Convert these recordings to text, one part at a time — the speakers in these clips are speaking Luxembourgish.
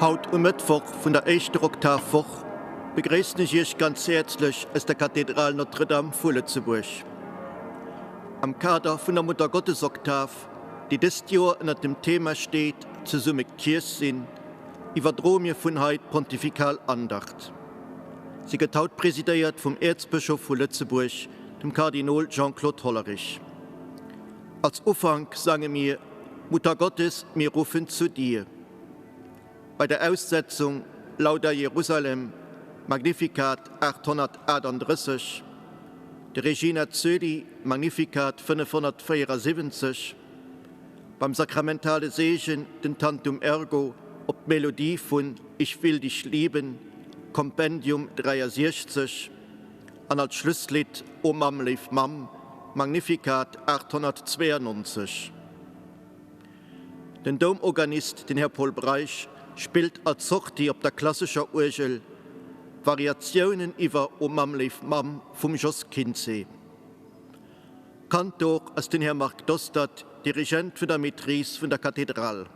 Haut um Mëttwoch vun der éischter Oktavwoch begréissen ech Iech ganz häerzlech aus der Kathedral Notre-Dame vu Lëtzebuerg. Am Kader vun der Muttergottesoktav, déi dëst Joer ënnert dem Thema steet Zesumme Kierch sinn, iwwerdroe mir vun hei d'pontifikal Andacht. Si gëtt haut presidéiert vum Äerzbëschof vu Lëtzebuerg, dem Kardinol Jean-Claude Hollerich. Als Ufank sange mir Mutter Gottes, mir ruffen zu dir. Bei der Aussetzung Lauda Jerusalem, Magnificat 838, de Regina Coeli, Magnificat 574, beim sakramentale Seegen den Tantum Ergo op d'Melodie vun Ich will dich lieben, Kompendium 63, an als Schlusslidd O Mamm, léif Mamm, Magnificat 892. Den Doumorganist, den Här Paul Breisch, spillt als Sortie op der klassescher Uergel Variatiounen iwwer O Mamm, léif Mamm vum Jos Kinzé. Kantor ass den Här Marc Dostert, Dirigent vun der Maîtrise vun der Kathedral.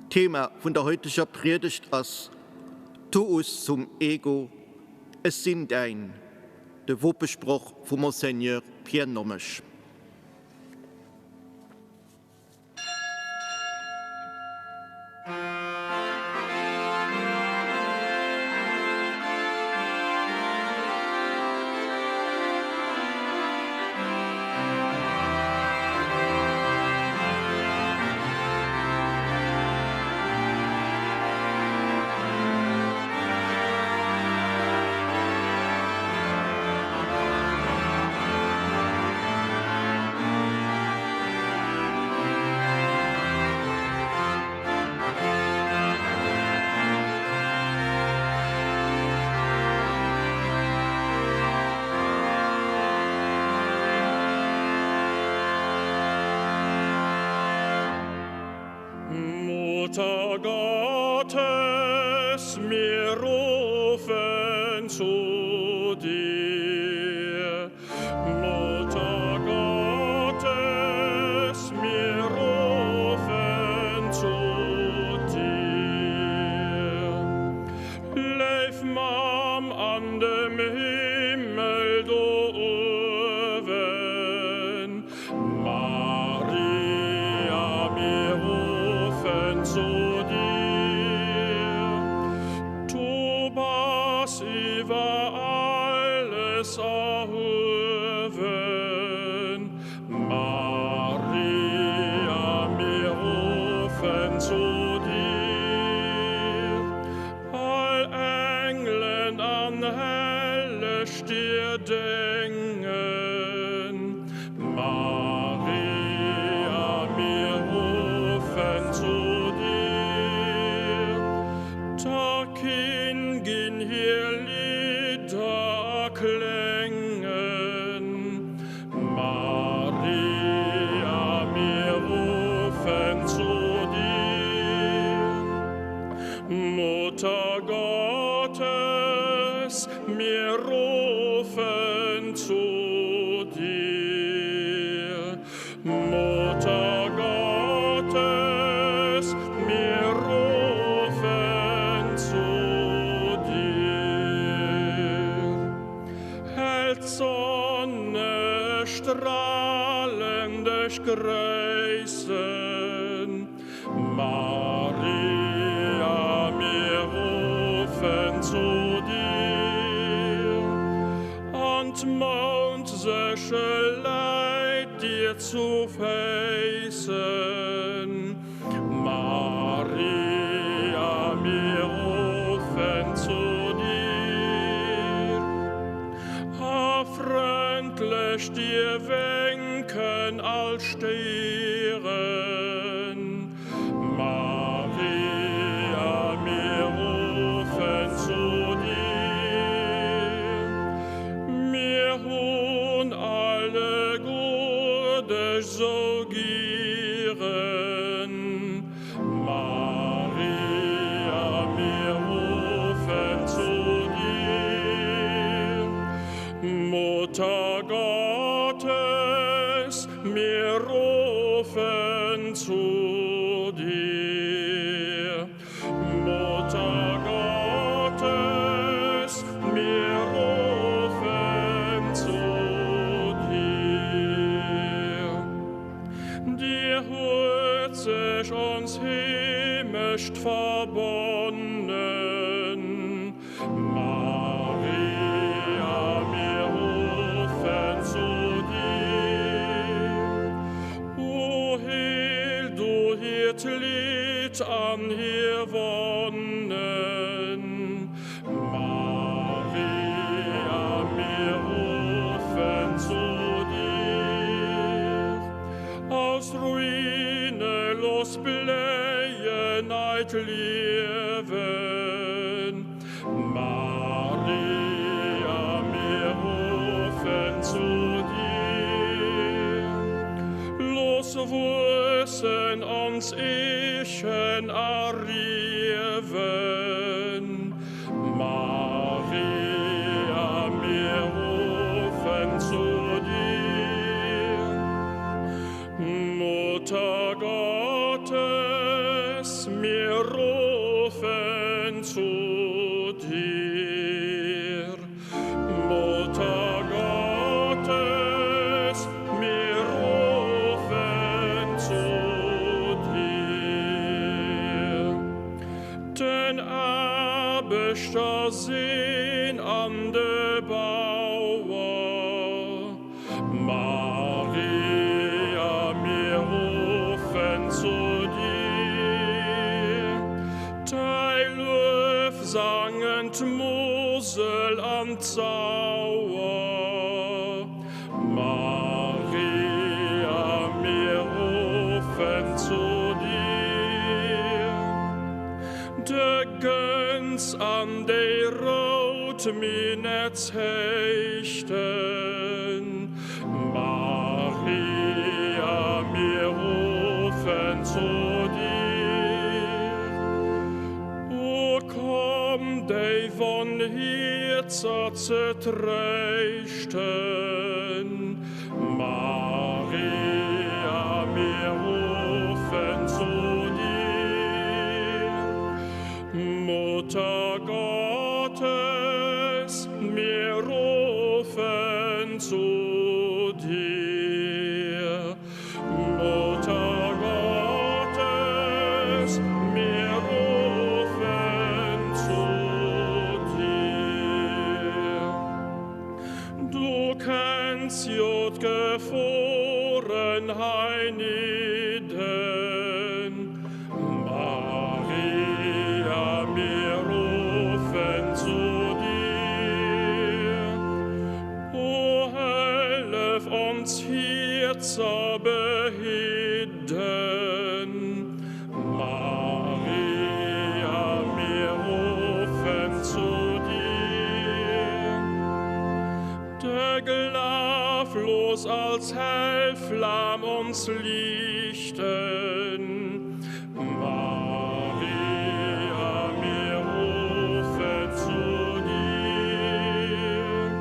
D'Thema vun der heuteger Priedegt ass Tuus sum ego, Ech sinn däin, de Wopesproch vum Monseigneur Pierre Nommesch. Mutter Gottes, mir rufen zu dir. Mutter Gottes, mir rufen zu dir. Léif Mamm an dem Himmel do uewen, Maria, mir rufen zu dir. Du bass iwwer alles erhuewen, Maria, mir rufen zu dir. All Engelen an Helleg dir déngen, Maria, mir rufen zu dir. Der Kinn ginn hir Lidder erkléngen, Maria, mir rufen zu dir. Mutter Gottes, mir rufen zu dir. Mutter Gottes, mir rufen zu dir. Hell d'Sonne strahlen dech gréissen, Maria, mir rufen zu dir, An d'Moundséchel läit dir zu Féissen, Maria, mir rufen zu dir. A frëndlech dir wénken all Stéieren, Maria, mir rufen zu dir. Mir hunn alleguer dech sou gieren, Maria, mir rufen zu dir. Mutter Gottes, mir rufen zu dir. Aarbecht verbonnen. Maria, mir ruffen zu dir. O heel du hiert Leed an hir Wonnen. Maria, mir ruffen zu dir. Aus Ruine looss bléien neit Liewen. Maria, mir ruffen zu dir. Looss wuessen ons Eechen a Riewen. Maria, mir ruffen zu dir. Mutter Gottes, mir rufen zu dir. Mutter Gottes, mir rufen zu dir. Den Aarbechter seen an de Bauer. Maria, mir rufen zu dir. Däi Luef sangen d'Musel an d'Sauer. Maria, mir rufen zu dir. De Gënz an déi rout Minettshéichten. Maria, mir rufen zu dir. O komm, déi wonn Hierzer ze tréischten. Maria, mir rufen zu dir. Mutter Gottes, mir rufen zu dir. Mutter Gottes, mir rufen zu dir. Du kenns jo d'Geforen heinidden. Maria, mir rufen zu dir. O hëllef ons Hierzer behidden. Maria, mir rufen zu dir. De Glaf looss als hell Flam ons liichten. Maria, mir rufen zu dir.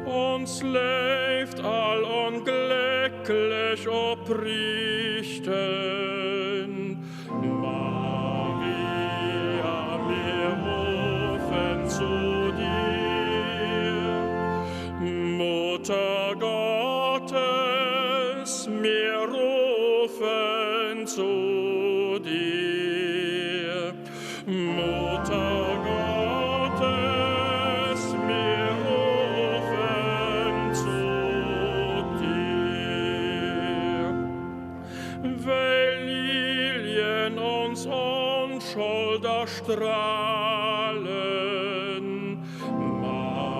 Ons Léift all onglécklech opriichten. Maria, mir rufen zu dir. Mutter Gottes, mir rufen zu dir. Mutter Gottes, mir rufen zu dir. Wéi Lilien ons Onschold erstrahlen,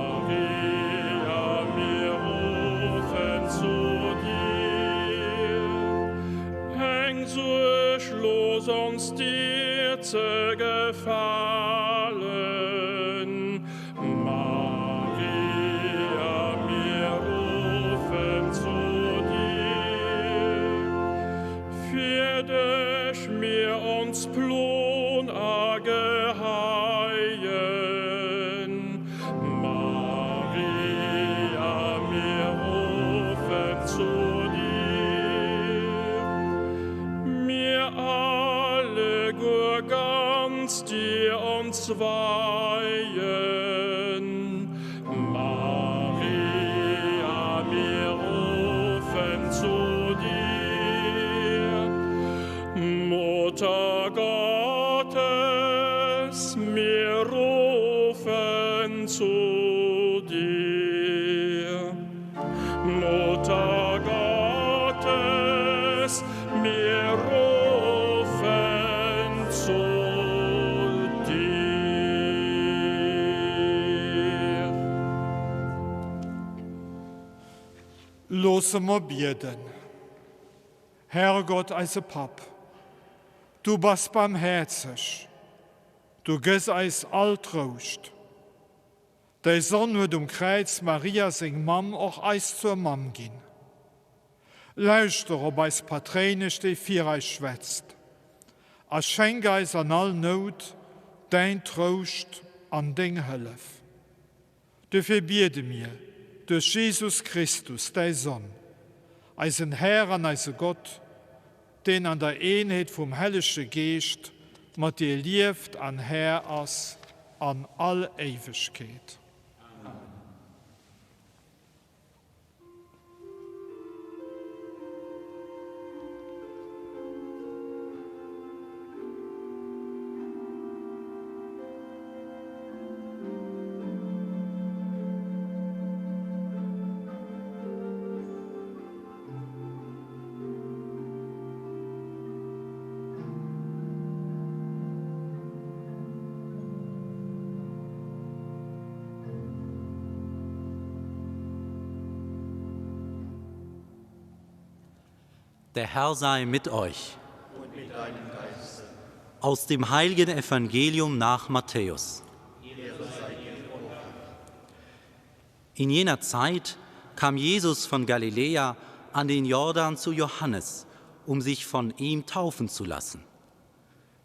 Maria, mir rufen zu dir. Eng Suerg looss ons dir ze gefalen, Maria, mir rufen zu dir. Fir dech mir ons plon a geheien, Maria, mir rufen zu dir. Mir alleguer ganz dir ons weien, Maria, mir rufen zu dir. Mutter Gottes, Loosse mer bieden. Herrgott, eise Papp, du bass barmhäerzeg, du gëss eis all Trouscht. Däi Sonn huet um Kräiz Maria, seng Mamm, och eis zur Mamm ginn. Lauschter op eis Patréinesch, déi fir eis schwätzt, a schenk eis an all Nout däin Trouscht an deng Hëllef. Duerfir biede mir duerch Jesus Christus, däi Sonn, eisen Här an eise Gott, deen an der Eenheet vum Hellege Geescht mat dir lieft an Här ass an all Éiwegkeet. Amen. Der Herr sei mit euch. Und mit deinem Geiste. Aus dem heiligen Evangelium nach Matthäus. In jener Zeit kam Jesus von Galiläa an den Jordan zu Johannes, um sich von ihm taufen zu lassen.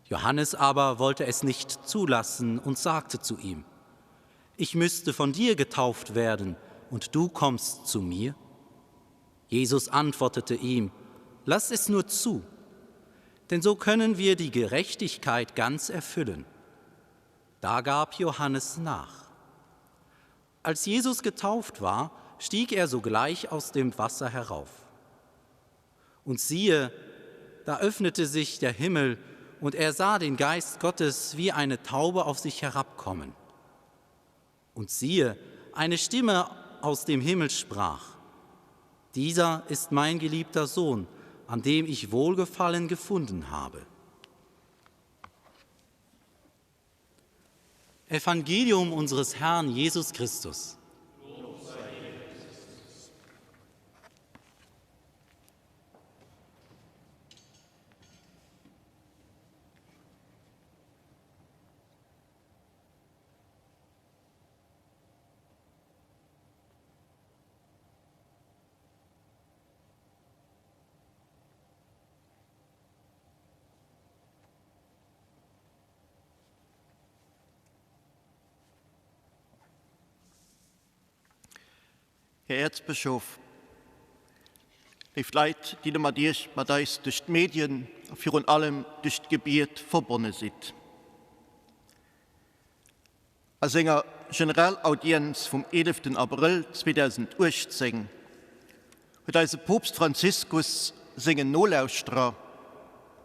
Johannes aber wollte es nicht zulassen und sagte zu ihm: Ich müsste von dir getauft werden, und du kommst zu mir? Jesus antwortete ihm: Lass es nur zu, denn so können wir die Gerechtigkeit ganz erfüllen. Da gab Johannes nach. Als Jesus getauft war, stieg er sogleich aus dem Wasser herauf. Und siehe, da öffnete sich der Himmel, und er sah den Geist Gottes wie eine Taube auf sich herabkommen. Und siehe, eine Stimme aus dem Himmel sprach: Dieser ist mein geliebter Sohn, an dem ich Wohlgefallen gefunden habe. Evangelium unseres Herrn Jesus Christus. Här Äerzbëschof, léif Leit, déi Der mat Iech, mat eis duerch d'Medien a virun allem duerch d'Gebiet verbonne sidd. A senger Generalaudienz vum 11 Abrëll 2018 huet eise Poopst Franziskus sengen Nolauschterer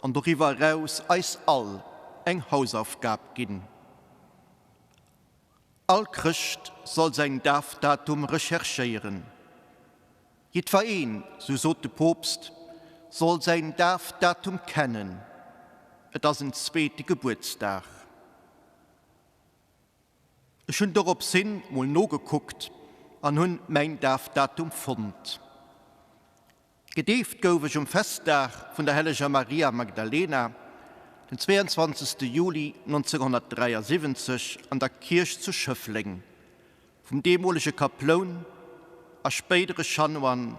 an doriwwer eraus eis all eng Hausaufgab ginn, All Chrëscht soll säin Dafdatum recherchéieren. Jiddwereen, sou sot de Poopst, soll säin Dafdatum kennen, et ass en zweete Gebuertsdag. Ech hunn dorops hin mol nogekuckt an hunn mäin Dafdatum fonnt. Gedeeft gouf ech um Festdag vun der Helleger Maria Magdalena, den 22. Juli 1973 an der Kierch zu Schëffleng, vum deemolege Kaploun a spéidere Chanoine,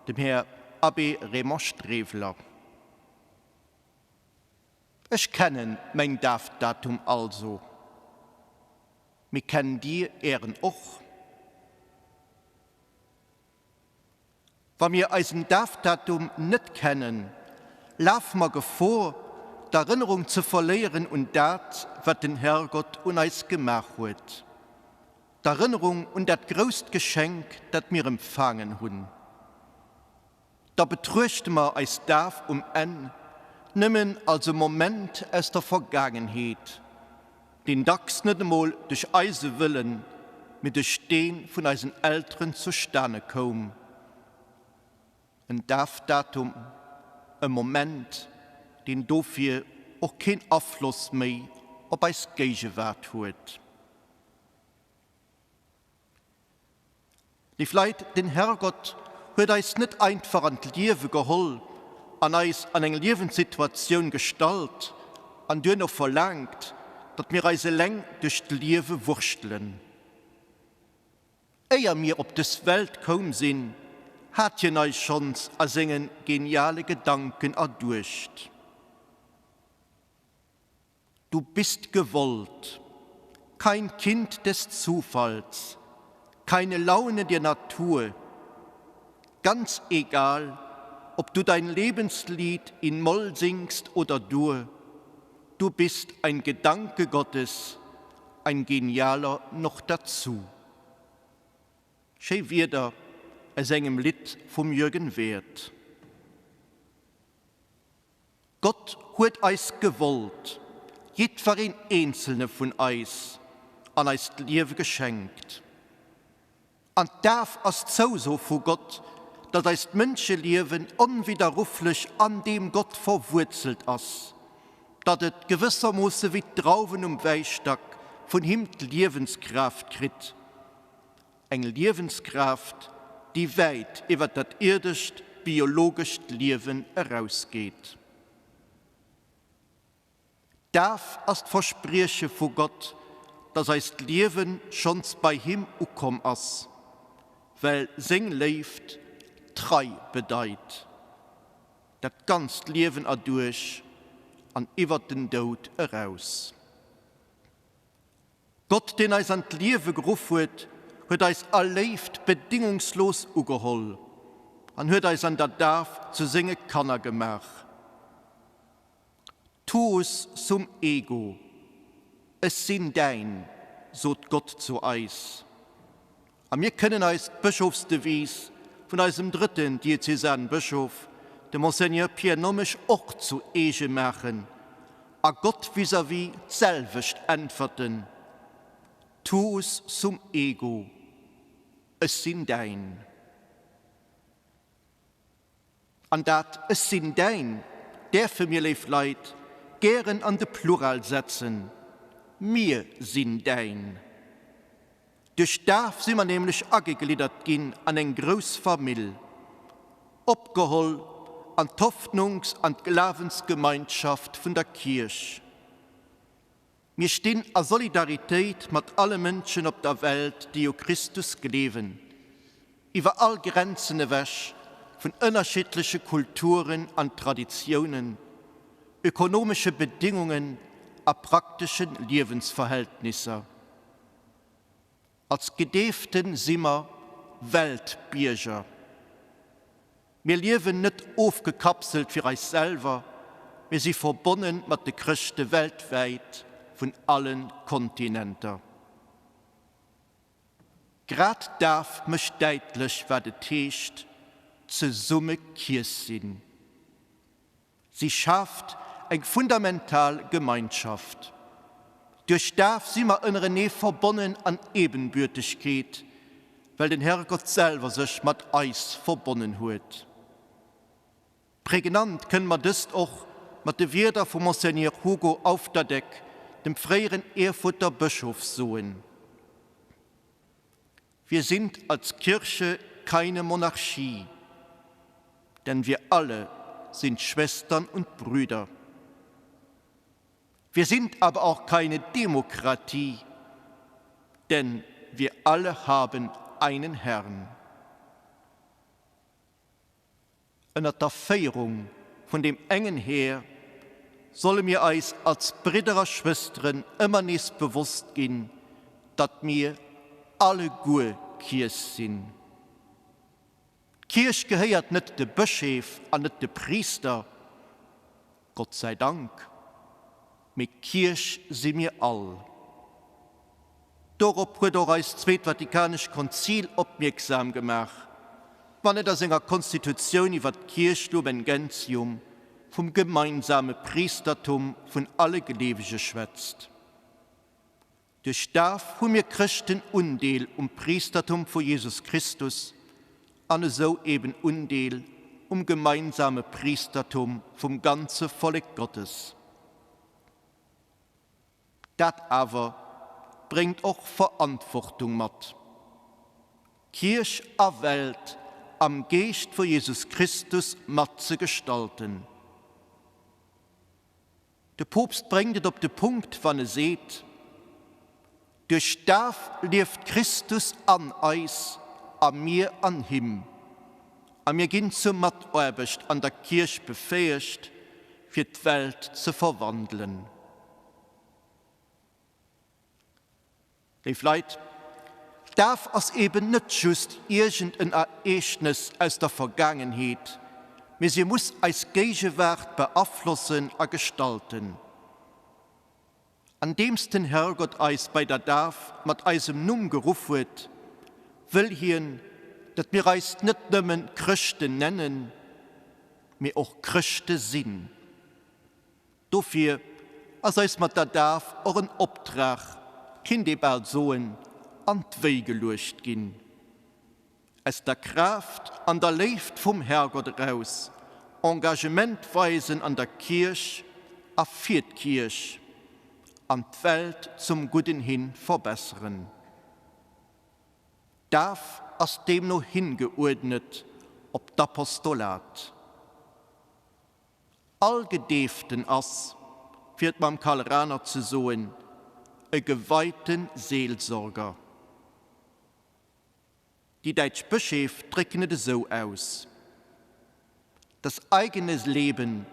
dem Här Abbé Raymond Streweler. Ech kennen mäin Dafdatum also. Mee kennt Dir Ären och? Wa mir eisen Dafdatum net kennen, lafe mer Gefor, d'Erënnerung ze verléieren un dat, wat den Herrgott un eis gemaach huet, d'Erënnerung un dat grousst Geschenk, dat mir empfaangen hunn. Da betruechte mer eis Daf um Enn nëmmen als e Moment aus der Vergaangenheet, deen dacks net emol duerch eise Wëllen, mee duerch dee vun eisen Elteren zustane koum. En Dafdatum, e Moment, deen dofir och keen Afloss méi op eis Géigewaart huet. Léif Leit, den Herrgott huet eis net einfach an d'Liewe geholl an eis an eng Liewenssituatioun gestallt an duerno verlaangt, datt mir eis eleng duerch d'Liewe wurschtelen. Éier mir op dës Welt koum sinn, hat hien eis schonns a senge geniale Gedanken erduecht. Du bist gewollt, kein Kind des Zufalls, keine Laune der Natur. Ganz egal, ob du dein Lebenslied in Moll singst oder Dur, du bist ein Gedanke Gottes, ein genialer noch dazu. Schéi Wierder aus engem Lidd vum Jürgen Werth. Gott huet eis gewollt, jiddwereen eenzelne vun eis, an eist Liewe geschenkt. An d'Daf ass d'Zouso vu Gott, datt eist Mënscheliewen onwidderrufflech an deem Gott verwuerzelt ass, datt et gewëssermoosse wéi d'Drauwen um Wäistack vun him d'Liewenskraaft kritt, Eng Liewenskraaft, déi wäit iwwer dat ierdescht, biologescht Liewen erausgeet. D'Daf ass d'Versprieche vu Gott, dass eist Liewe schonns bei him ukomm ass, well seng Léift Trei bedeit, dat ganzt Liewen erduerch an iwwer den Doud eraus. Gott, deen eis an d'Liewe geruff huet, huet eis a Léift bedingungslos ugeholl an huet eis an der Daf zu senge Kanner gemaach. Tuus sum ego, Ech sinn däin, sot Gott zu eis. A mir kënnen eis d'Bëschofsdevise vun eisem drëtten Diözesanbëschof, dem Monseigneur Pierre Nommesch, och zu eege maachen a Gott vis-à-vis d'selwecht äntwerten, Tuus sum ego, Ech sinn däin. An dat Ech sinn däin däerfe mir, léif Leit, gären an de Plural setzen, Mir sinn däin. Duerch d'Daf si mer nämlech agegliddert ginn an eng grouss Famill, opgeholl an d'Hoffnungs an d'Glawensgemeinschaft vun der Kierch. Mir stinn a Solidaritéit mat alle Mënschen op der Welt, déi u Christus gleewen, iwwer all Grenzen ewech vun ënnerschiddleche Kulturen an Traditiounen, ökonomesche Bedingungen a praktesche Liewensverhältnisser. Als Gedeeften si mer Weltbierger. Mir liewen net ofgekapselt fir eis selwer, mir si verbonne mat de Chrëschte weltwäit vun alle Kontinenter. Grad d'Daf mécht däitlech, wat et heescht, zesumme Kierch sinn. Si schaaft eng fundamental Gemeinschaft. Duerch d'Daf si mer ënnerenee verbonnen an Ebenbürtegkeet, well den Herrgott selwer sech mat eis verbonnen huet. Prägnant kënne mer dëst och mat de Wierder vum Monseigneur Hugo Aufterdeck, dem fréieren Erfurter Bëschof, soen, Wir sind als Kirche keine Monarchie, denn wir alle sind Schwestern und Brüder. Wir sind aber auch keine Demokratie, denn wir alle haben einen Herrn. Ënnert der Féierung vun deem engen Här solle mir eis als Bridder a Schwësteren ëmmer nees bewosst ginn, datt mir alleguer Kierch sinn. D'Kierch gehéiert net de Bëscheef an net de Priister, Gott sei Dank, mee Kierch si mir all. Dorop huet och eist Zweet Vatikanescht Konzil opmierksam gemaach, wann et a senger Konstitutioun iwwer d'Kierch Lumen Gentium vum gemeinsame Priistertum vun alle Gleewege schwätzt. Duerch d'Daf hu mir Chrëschten Undeel um Priistertum vu Jesus Christus an esou eben Undeel um gemeinsame Priistertum vum ganze Vollek Gottes. Dat awer bréngt och Verantwortung mat. Kierch a Welt. am Geescht vu Jesus Christus mat ze gestalten. De Poopst bréngt et op de Punkt, wann e seet, Duerch d'Daf lieft Christus an eis a mir an him, a mir ginn zur Mataarbecht an der Kierch befäegt, fir d'Welt ze verwandelen. Léif Leit, d'Daf ass eben net just iergend en Ereegnes aus der Vergaangenheet, mee se muss eis Géigewaart beaflossen a gestalten. Andeems den Herrgott eis bei der Daf mat eisem Numm geruff huet, wëll hien, datt mir eis net nëmmen Chrëschten nennen, mee och Chrëschte sinn. Dofir ass eis mat der Daf och en Optrag, kinnt ee bal soen, an d'Wéi geluecht ginn. Aus der Kraaft an der Léift vum Herrgott eraus Engagement weisen an der Kierch a fir d'Kierch an d'Welt zum Gudden hin verbesseren. D'Daf ass deemno hingeuerdnet op d'Apostolat. All Gedeeften ass, fir et mam Karl Rahner ze soen, e geweite Seelsorger. Déi däitsch Bëscheef drécken et esou aus, Das eigene Leben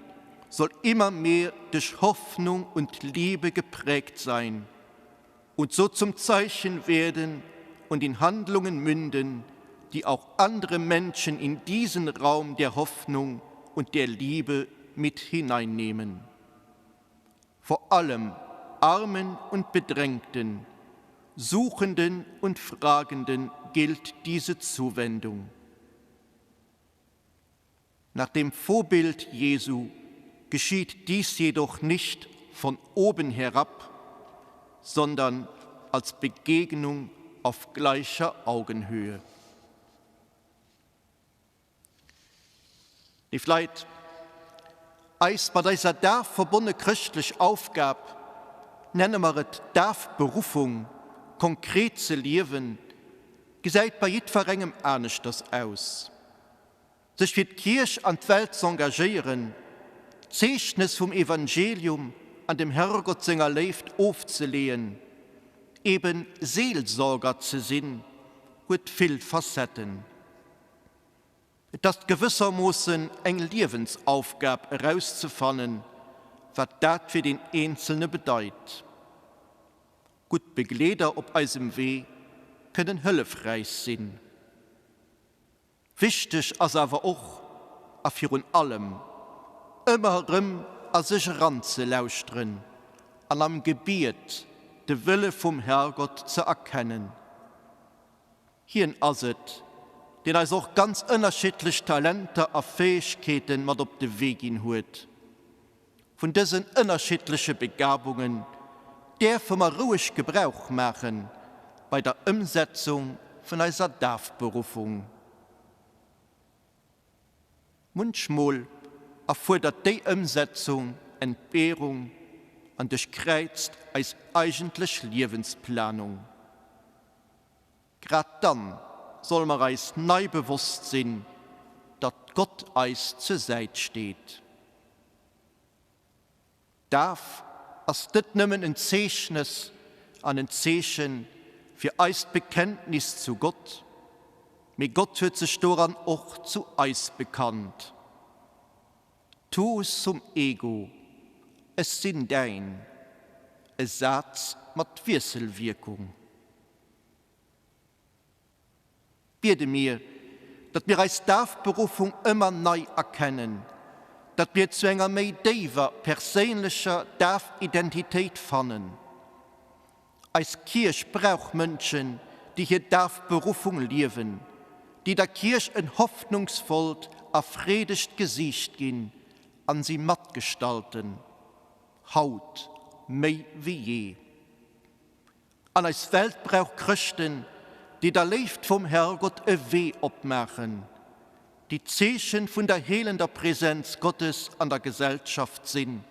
soll immer mehr durch Hoffnung und Liebe geprägt sein und so zum Zeichen werden und in Handlungen münden, die auch andere Menschen in diesen Raum der Hoffnung und der Liebe mit hineinnehmen. Vor allem Armen und Bedrängten, Suchenden und Fragenden gilt diese Zuwendung. Nach dem Vorbild Jesu geschieht dies jedoch nicht von oben herab, sondern als Begegnung auf gleicher Augenhöhe. Léif Leit, eis mat eiser Daf verbonne chrëschtlech Aufgab, nenne mer et Dafberuffung, konkret ze liewen, gesäit bei jiddwerengem aneschters aus. Sech fir d'Kierch an d'Welt z'engagéieren, d'Zeechnes vum Evangelium an dem Herrgott senger Léift ofzeleeën, eben Seelsorger ze sinn, huet vill Facetten. Et ass gewëssermoossen eng Liewensaufgab erauszefannen, wat dat fir deen Eenzelne bedeit. Gutt Begleeder op eisem Wee kënnen hëllefräich sinn. Wichteg ass awer och, a virun allem, ëmmer erëm a sech eranzelauschteren an am Gebiet de Wëlle vum Herrgott ze erkennen. Hien ass et, deen eis och ganz ënnerschiddlech Talenter a Fäegkeete mat op de Wee ginn huet. Vun dësen ënnerschiddleche Begabungen däerfe mer roueg Gebrauch maache bei der Ëmsetzung vun eiser Dafberuffung. Munchmol erfuerdert déi Ëmsetzung Entbehrung an duerchkräizt eis eigentlech Liewensplanung. Grad dann solle mer eis nei bewosst sinn, datt Gott eis zur Säit steet. D'Daf ass net nëmmen en Zeechnes an en Zeeche fir eist Bekenntnis zu Gott, mee Gott huet sech doran och zu eis bekannt. Tu sum ego, ech sinn däin, e Saz mat Wiesselwierkung. Biede mir, datt mir eis Dafberuffung ëmmer nei erkennen, datt mir zu enger méi déiwer perséinlecher Dafidentitéit fannen. Eis Kierch brauch Mënschen, déi hir Dafberuffung liewen, déi der Kierch en hoffnungsvollt a freedegt Gesiicht ginn an si matgestalten, haut méi wéi jee. An eis Welt brauch Chrëschten, déi der Léift vum Herrgott e Wee opmaachen, déi d'Zeechen vun der heelender Präsenz Gottes an der Gesellschaft sinn,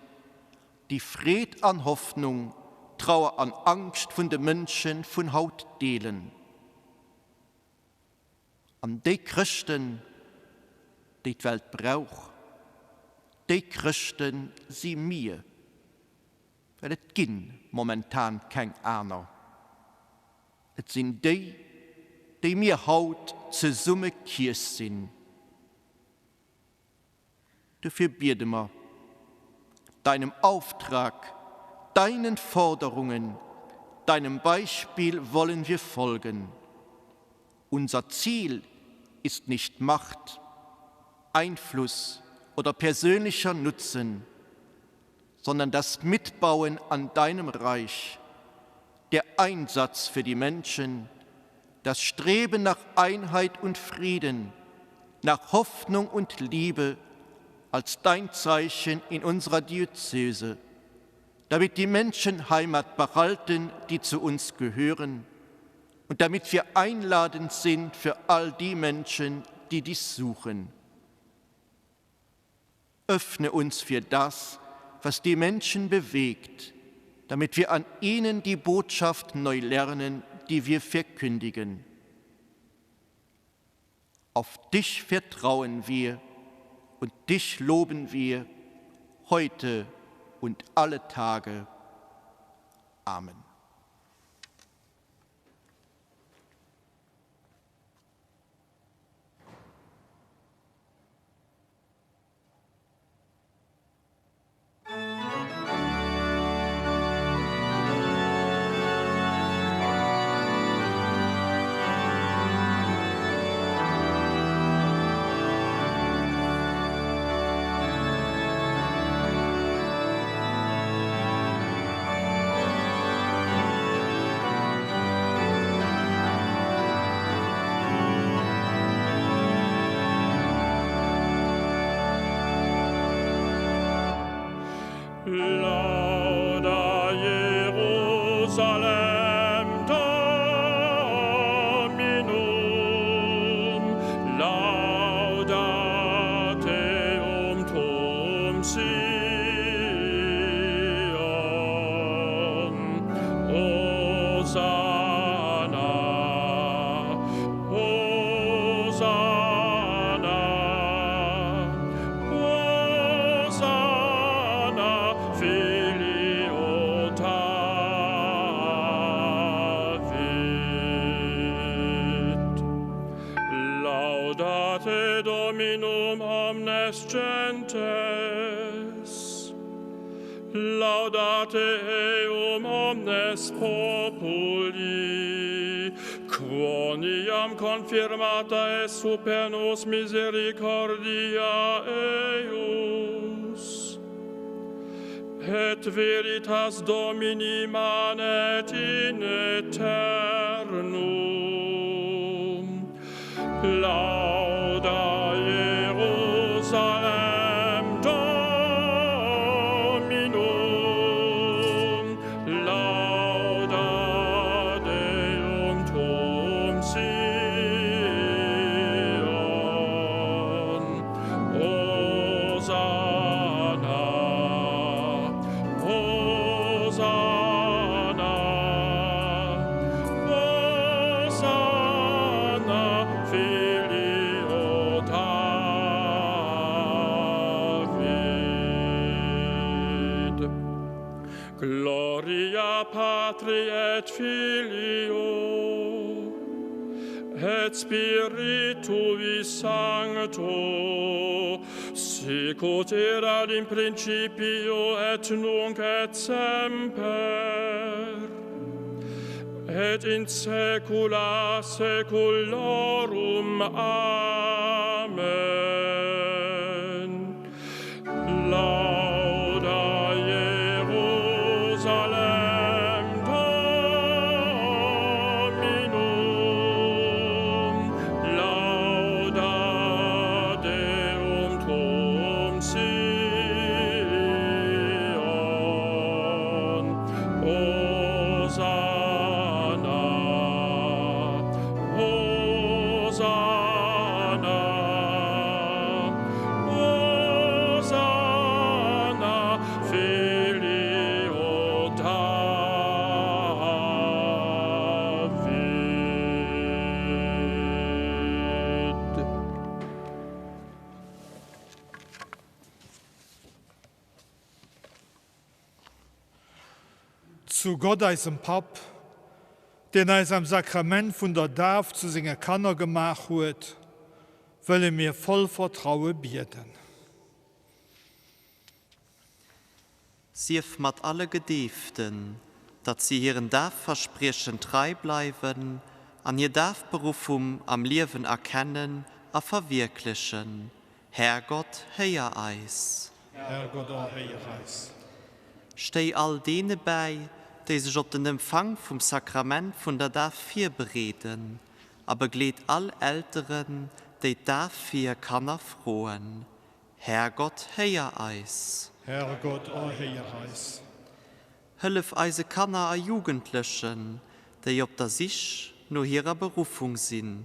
déi Freed an Hoffnung, Trauer an Angscht vun de Mënsche vun haut deelen. An déi Chrëschten, déi d'Welt brauch, déi Chrëschte si mir, well et gi momentan keng aner. Et sinn déi, déi mir haut zesumme Kierch sinn. Dofir biede mer, Deinem Auftrag, deinen Forderungen, deinem Beispiel wollen wir folgen. Unser Ziel ist nicht Macht, Einfluss oder persönlicher Nutzen, sondern das Mitbauen an deinem Reich, der Einsatz für die Menschen, das Streben nach Einheit und Frieden, nach Hoffnung und Liebe als dein Zeichen in unserer Diözese, damit die Menschen Heimat behalten, die zu uns gehören, und damit wir einladend sind für all die Menschen, die dich suchen. Öffne uns für das, was die Menschen bewegt, damit wir an ihnen die Botschaft neu lernen, die wir verkündigen. Auf dich vertrauen wir und dich loben wir heute und alle Tage. Amen. Lauda Jerusalem Dominum, lauda Deum tuum Sion. Hosanna, Hosanna, Hosanna, Filio David. Laudate Dominum omnes gentes, laudate eum omnes populi, quoniam confirmata est super nos misericordia eius. Et veritas Domini manet in aeternum. Lauda Jerusalem Dominum, lauda Deum tuum Sion. Hosanna, Hosanna, Hosanna, Filio David. Gloria Patri et Filio et Spiritui Sancto, sicut erat in principio et nunc et semper, et in saecula saeculorum. Amen. Lauda Jerusalem Dominum, lauda Deum tuum Sion. Hosanna, Hosanna, Zu Gott, eisem Papp, deen eis am Sakrament vun der Daf zu senge Kanner gemaach huet, wëlle mir voll Vertraue bieden. Sief mat alle Gedeeften, datt si hiren Dafverspriechen trei bleiwen an hir Dafberuffung am Liewen erkennen a verwierklechen. Härgott, héier eis. Härgott, erhéier eis. Stéi all deene bäi, déi sech op den Empfang vum Sakrament vun der Daf virbereeden, a begleet all Elteren, déi d'Daf fir hir Kanner froen. Härgott, héier eis. Härgott, erhéier eis. Hëllef eise Kanner a Jugendlechen, déi op der Sich no hirer Beruffung sinn,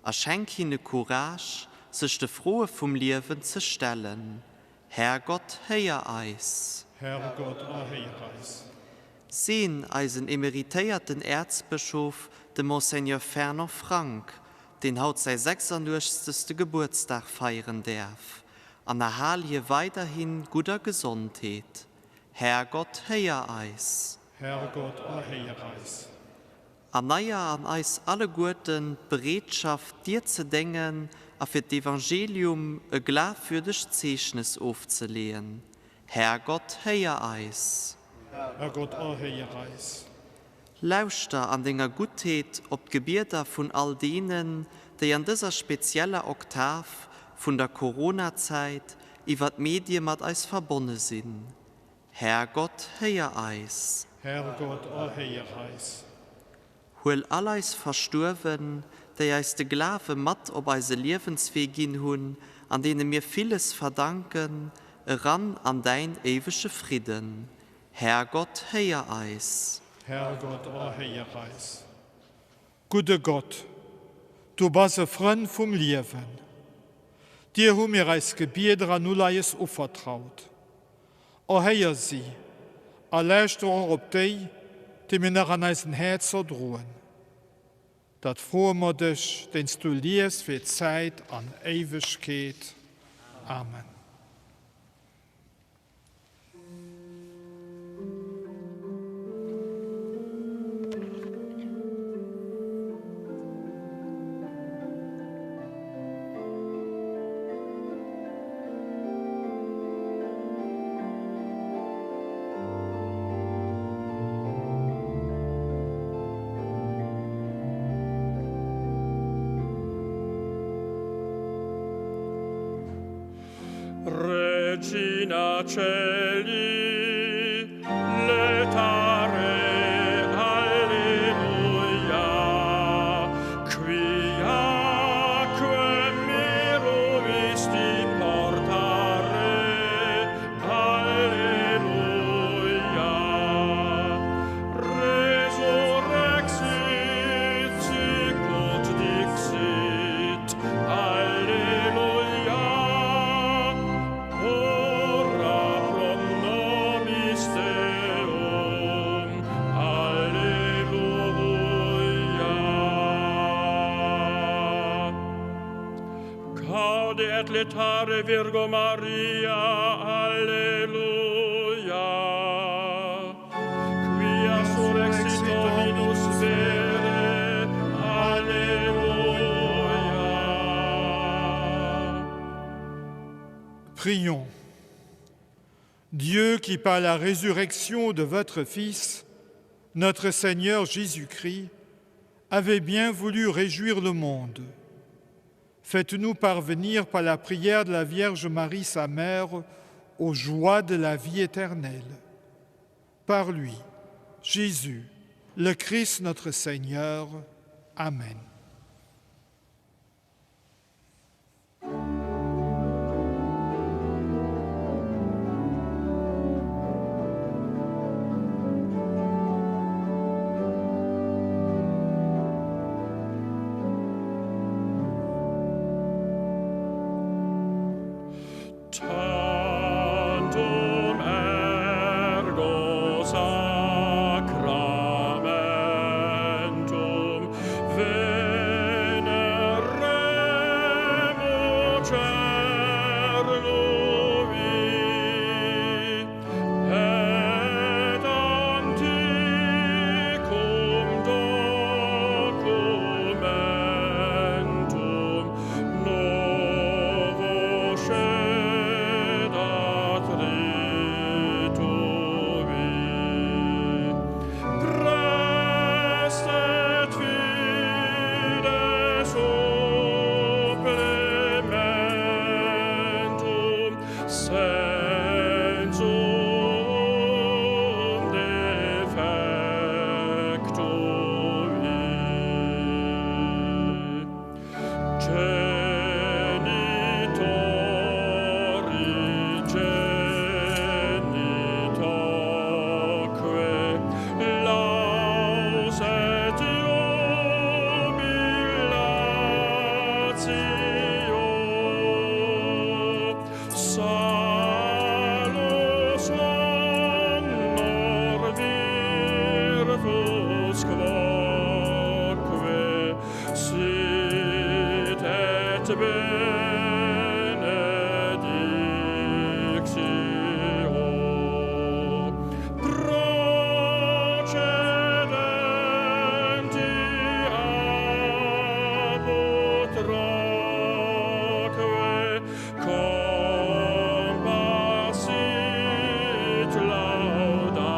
a schenk hinne Courage, sech de Froe vum Liewen ze stellen. Härgott, héier eis. Härgott, erhéier eis. Seen eisen emeritéierten Äerzbëschof, de Monseigneur Fernand Frank, deen haut säi 86. Gebuertsdag feieren däerf, an erhal hie weiderhi gudder Gesondheet. Härgott, héier eis. Härgott, erhéier eis. Erneier an eis alleguerten d'Bereetschaft, dir ze déngen a fir d'Evangelium e glafwürdegt Zeechnes ofzeleeën. Härgott, héier eis. Härgott, erhéier eis. Lauschter an denger Guttheet op d'Gebieder vun all deenen, déi an dëser spezieller Oktav vun der Corona-Zäit iwwer d'Medie mat eis verbonne sinn. Härgott, héier eis. Härgott, erhéier eis. Huel all eis Verstuerwen, déi eis de Glawe mat op eise Liewenswee ginn hunn an deene mir villes verdanken, eran an däin éiwege Fridden. Härgott, héier eis. Härgott, erhéier eis. Gudde Gott, du bass e Frënn vum Liewen. Dir hu mir eis Gebieder an Uleies uvertraut. Erhéier si a lauschter och op déi, déi mir nach an eisen Häerzer droen. Dat froe mer dech, deen s du liefs fir Zäit an Éiwegkeet. Amen. Regina Caeli, laetare, Alleluia, quia quem miruisti portare, Alleluia. Resurrexit, sicut dixit, Alleluia. Ora pro nobis Deum. Alleluia. Gaude et laetare Virgo Maria, Alleluia. Quia surrexit Dominus vere, Alleluia. Prions. Dieu qui par la résurrection de votre Fils, notre Seigneur Jésus-Christ, avait bien voulu réjouir le monde, faites-nous parvenir par la prière de la Vierge Marie, sa mère, aux joies de la vie éternelle. Par lui, Jésus, le Christ notre Seigneur. Amen. Tantum ergo sacramentum. Salus honor virtus quoque sit et benedictio. Procedenti ab utraque compassit laudatio.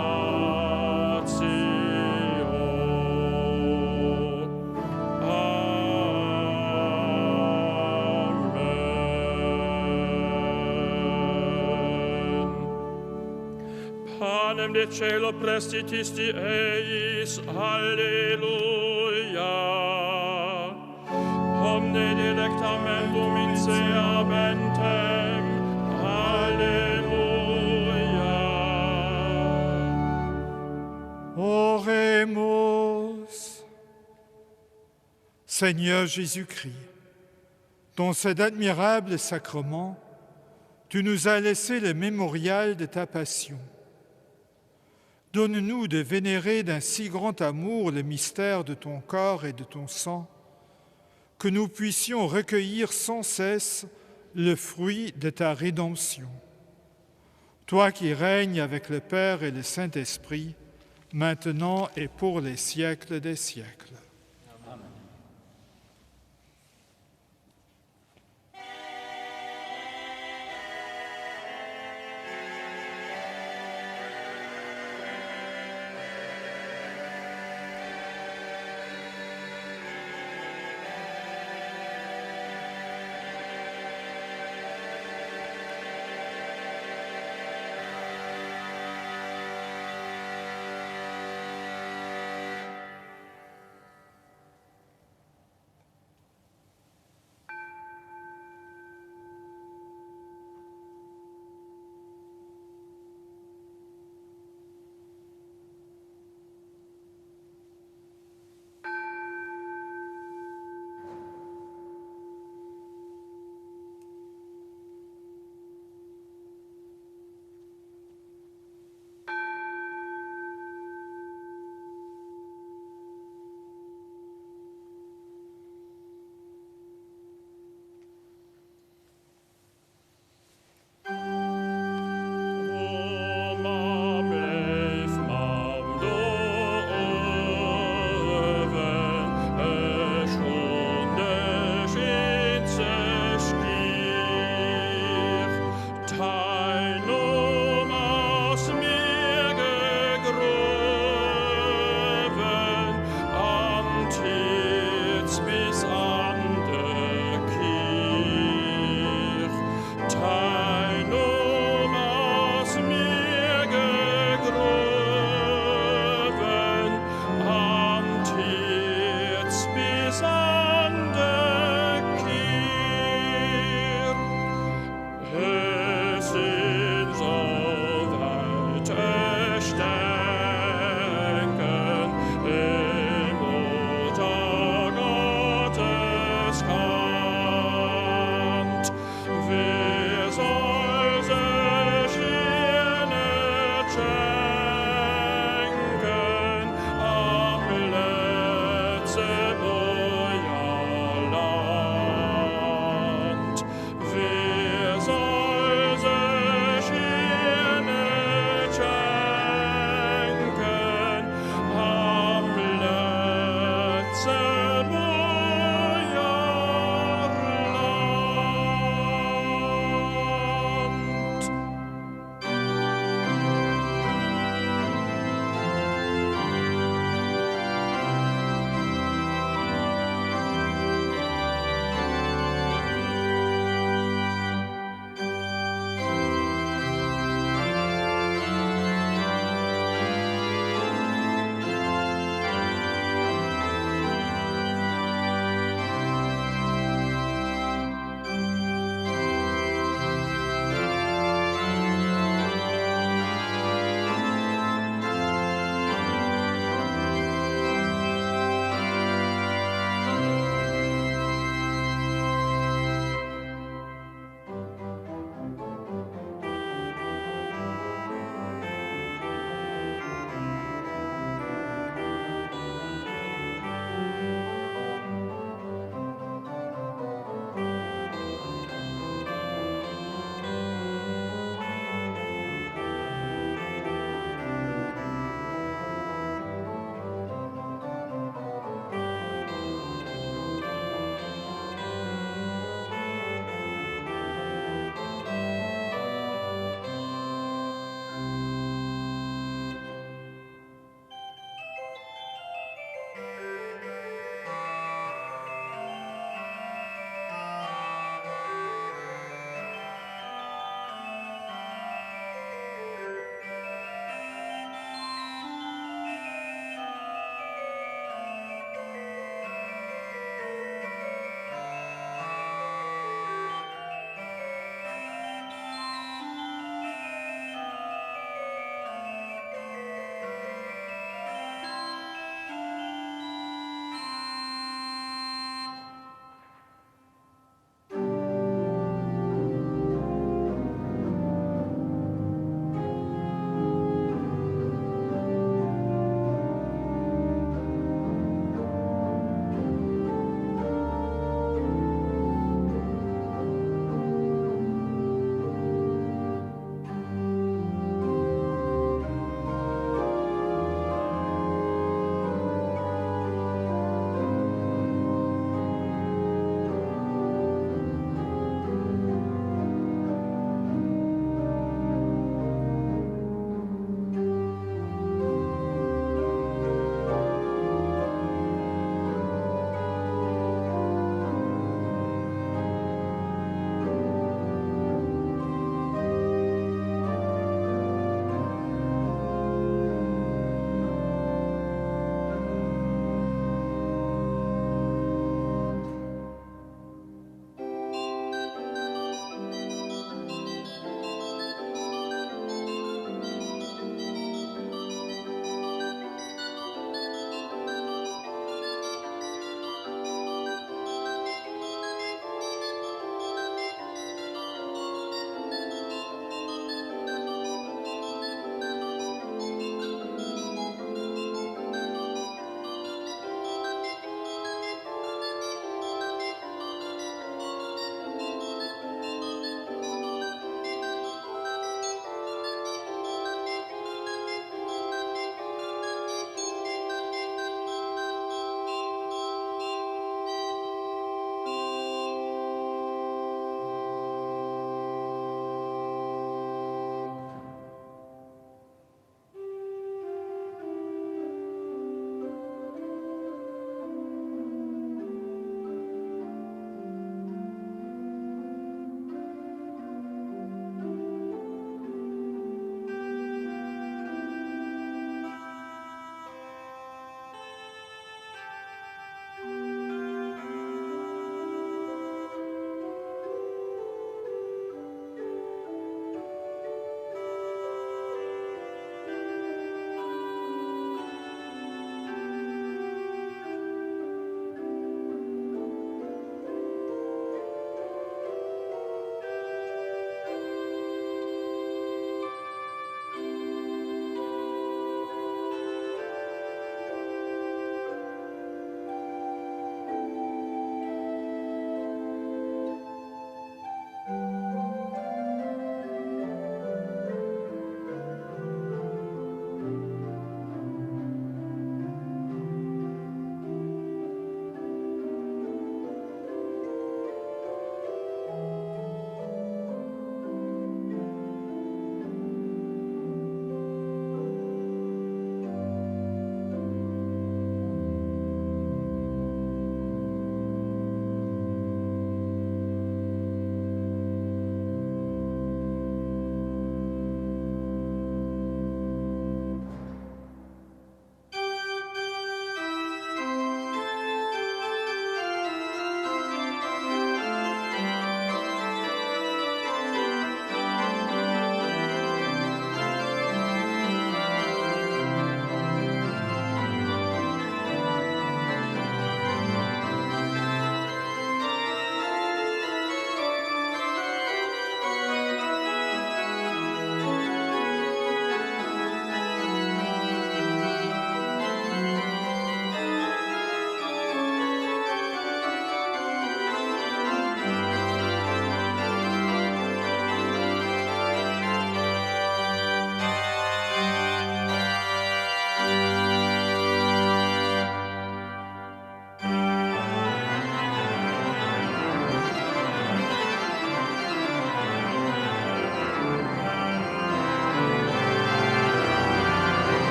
Amen. Panem de cielo prestitisti eis, Alleluia. Omne dilectamentum in se habentem, Alleluia. Oremus. Seigneur Jésus-Christ, dans cet admirable sacrement, tu nous as laissé le mémorial de ta passion. Donne-nous de vénérer d'un si grand amour le mystère de ton corps et de ton sang, que nous puissions recueillir sans cesse le fruit de ta rédemption. Toi qui règnes avec le Père et le Saint-Esprit, maintenant et pour les siècles des siècles.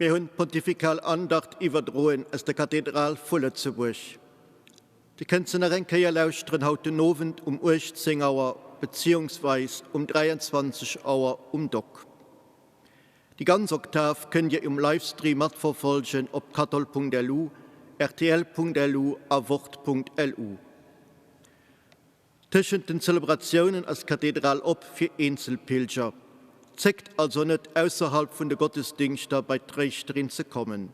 Mir hunn d'Pontifikal Andacht iwwerdroen aus der Kathedral vu Lëtzebuerg. Dir kënnt se nach eng Kéier lauschteren haut den Owend um 18 Auer beziehungsweis um 23 Auer um Dock. Déi ganz Oktav kënnt Dir um Livestream matverfolgen op kathol.lu, rtl.lu a wort.lu. Tëschent den Zelebratiounen ass d'Kathedral op fir eenzel Pilger. Zéckt also net, ausserhalb vun de Gottesdingschter bei d'Tréischterin ze kommen.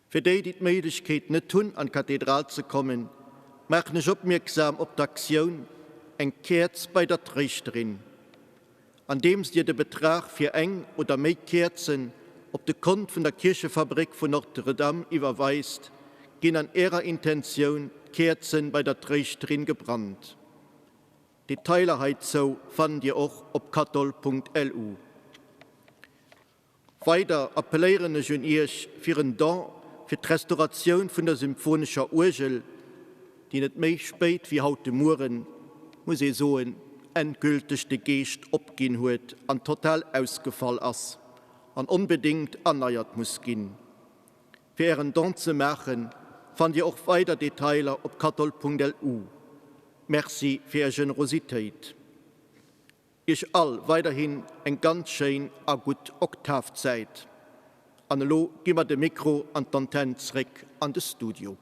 Fir déi, déi d'Méiglechkeet net hunn, an d'Kathedral ze kommen, maachen ech opmierksam op d'Aktioun Eng Käerz bei der Tréischterin. Andeems Dir de Betrag fir eng oder méi Käerzen op de Kont vun der Kierchefabrik vun Notre-Dame iwwerweist, ginn an Ärer Intentioun d'Käerzen bei der Tréischterin gebrannt. Detailer heizou fannt Dir och op kathol.lu. Weider appelléieren ech un Iech fir en Don fir d'Restauratioun vun der symphonescher Uergel, déi net méi spéit wéi haut de Mueren, muss ee soen, endgülteg de Geescht opginn huet an total ausgefall ass an onbedéngt erneiert muss ginn. Fir Ären Don ze maachen, fannt Dir och weider Detailer op kathol.lu. Merci fir Är Generositéit. Iech all weiderhin eng ganz schéin a gutt Oktavzäit. An elo gi mer de Mikro an d'Antenn zréck an de Studio.